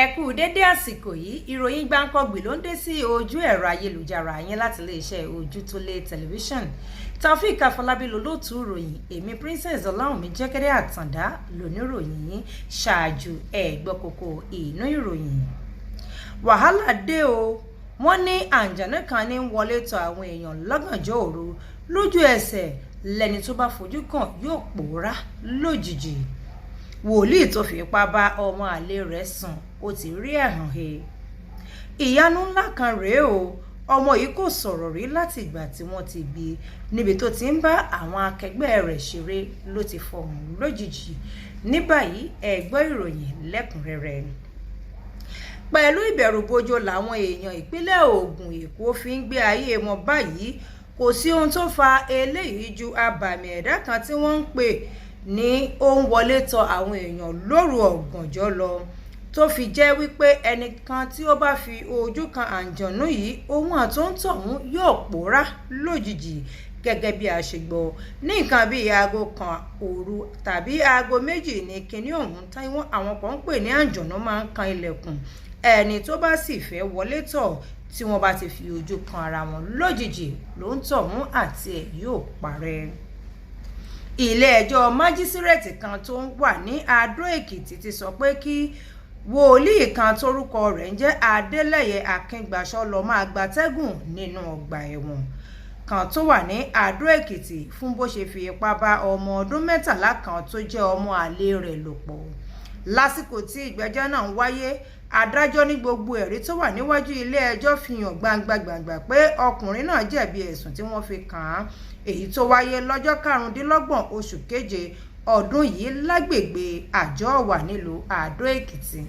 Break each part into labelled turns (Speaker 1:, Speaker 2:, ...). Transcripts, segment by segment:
Speaker 1: Ẹ kú dédé àsìkò yìí. Ìròyìn gbáǹkọ́gbì ló ń dé sí ojú ẹ̀rọ ayélujára yín láti iléeṣẹ́ Ojútólé Tẹlifíṣàn. Taofeek Afọlábí lolóòtú ìròyìn. Èmi, Princess Ọláwùnmí Jẹ́gẹ́dẹ́ Àtàndá, lóníròyìn yín. Ṣáájú, ẹ gbọ́ kókó inú ìròyìn. Wàhálà dé o. Wọ́n ní àǹjànú kan ní wọlé tọ̀ àwọn èèyàn lọ́gànjọ́ òru. Lójú ẹsẹ̀, lẹ́ni tó bá fojú kàn yóò pòórá lójijì. Wòlíì tó fipá bá ọmọ àlè rẹ̀ sùn, ó ti rí ẹ̀hàn he. Ìyanu ńlá kan rèé o. Ọmọ yìí kò sọ̀rọ̀ rí láti ìgbà tí wọ́n ti bí i. Níbi tó ti ń bá àwọn akẹgbẹ́ rẹ̀ ṣeré ló ti fọhùn lójijì. Ní báyìí, ẹ gbọ́ ìròyìn lẹ́kùnrẹ́rẹ́. Pẹ̀lú ìbẹ̀rùbojo làwọn èèyàn ìpínlẹ̀ Ògùn, Èkó fi ń gbé ayé wọn báyìí. Kò sí ohun tó fa eléyìí ju abàmì ẹ̀dá kan tí wọ́n ń pè ní ó ń wọlé tọ àwọn èèyàn lóru ọ̀gànjọ́ lọ, tó fi jẹ́ wípé ẹnìkan tí ó bá fi ojú kan àǹjọ̀nú yìí, òun àtòǹtọ̀hún yóò pòórá lójijì. Gẹ́gẹ́ bí a ṣe gbọ́, ní nǹkan bíi aago 1 òru tàbí aago 2 ní kinní ọ̀hún táwọn àwọn kan ń pè ní àǹjọ̀nú máa ń kan ilẹ̀kùn. Ẹni tó bá sì fẹ́ wọlé tọ̀, tí wọ́n bá ti fi ojú kan ara wọn lójijì, lóńtọ̀hún àti ẹ̀ yóò parẹ́. Ilé-ẹjọ́ májísrèétì kan tó wà ní Adó-Èkìtì ti sọ pé kí wòlíì kan tórúkọ rẹ̀ ń jẹ́ Adeleye Akíngbàsọ lọ́ọ́ máa gbatẹ́gùn nínú ọgbà ẹ̀wọ̀n kan tó wà ní Adó-Èkìtì fún bó ṣe fi ipá bá ọmọ ọdún 13 kan tó jẹ́ ọmọ àlè rẹ̀ lò pọ̀. Lásìkò tí ìgbẹ́jọ́ náà ń wáyé, adájọ́ ní gbogbo ẹ̀rí tó wà níwájú ilé-ẹjọ́ fi hàn gbangba gbàngbà pé ọkùnrin náà jẹ̀bi ẹ̀sùn tí wọ́n fi kàn án, èyí tó wáyé lọ́jọ́ 25 oṣù keje ọdún yìí lágbègbè Àjọwà nílùú Adó-Èkìtì.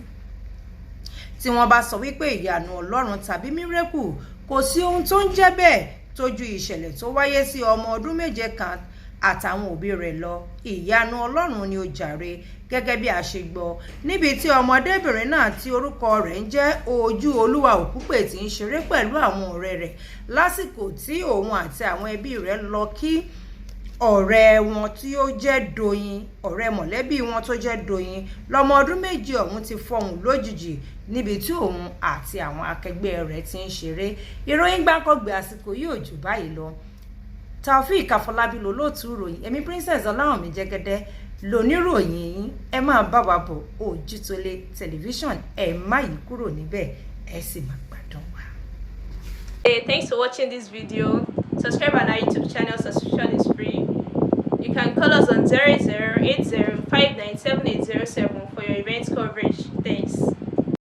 Speaker 1: Tí wọ́n bá sọ wípé ìyanu Ọlọ́run tàbí miracle, kò sí ohun tó ń jẹ́ bẹ́ẹ̀ tó ju ìṣẹ̀lẹ̀ tó wáyé sí ọmọ ọdún 7 kan àtàwọn òbí rẹ̀ lọ. Ìyanu Ọlọ́run ni ó jàre. Gẹ́gẹ́ bí a ṣe gbọ́, níbi tí ọmọdébìnrin náà tí orúkọ rẹ̀ ń jẹ́ Ojú Olúwa Òkúpè tí ń ṣeré pẹ̀lú àwọn ọ̀rẹ́ rẹ̀ lásìkò tí òun àti àwọn ẹbí rẹ̀ lọ kí ọ̀rẹ́ wọn tí ó jẹ́ Doyin, ọ̀rẹ́ mọ̀lẹ́bí wọn tó jẹ́ Doyin, lọ́mọ ọdún 7 ọ̀hún ti fọhùn lójijì níbi tí òun àti àwọn akẹgbẹ́ rẹ̀ ti ń ṣeré. Ìròyìn gbáǹkọ́gbè àsìkò yìí ò jù báyìí lọ. Taofeek Afọlábí lolóòtú ìròyìn. Èmi, Princess Ọláwùnmí Jẹ́gẹ́dẹ́, lóníròyìn yín. Ẹ máa bá wa bọ̀. Ojútólé Tẹlifíṣàn, ẹ má yí kúrò níbẹ̀, ẹ sì máa gbádùn wa.
Speaker 2: Hey, thanks for watching this video. Subscribe on our YouTube channel, subscription is free. You can call us on 0080 for your event coverage.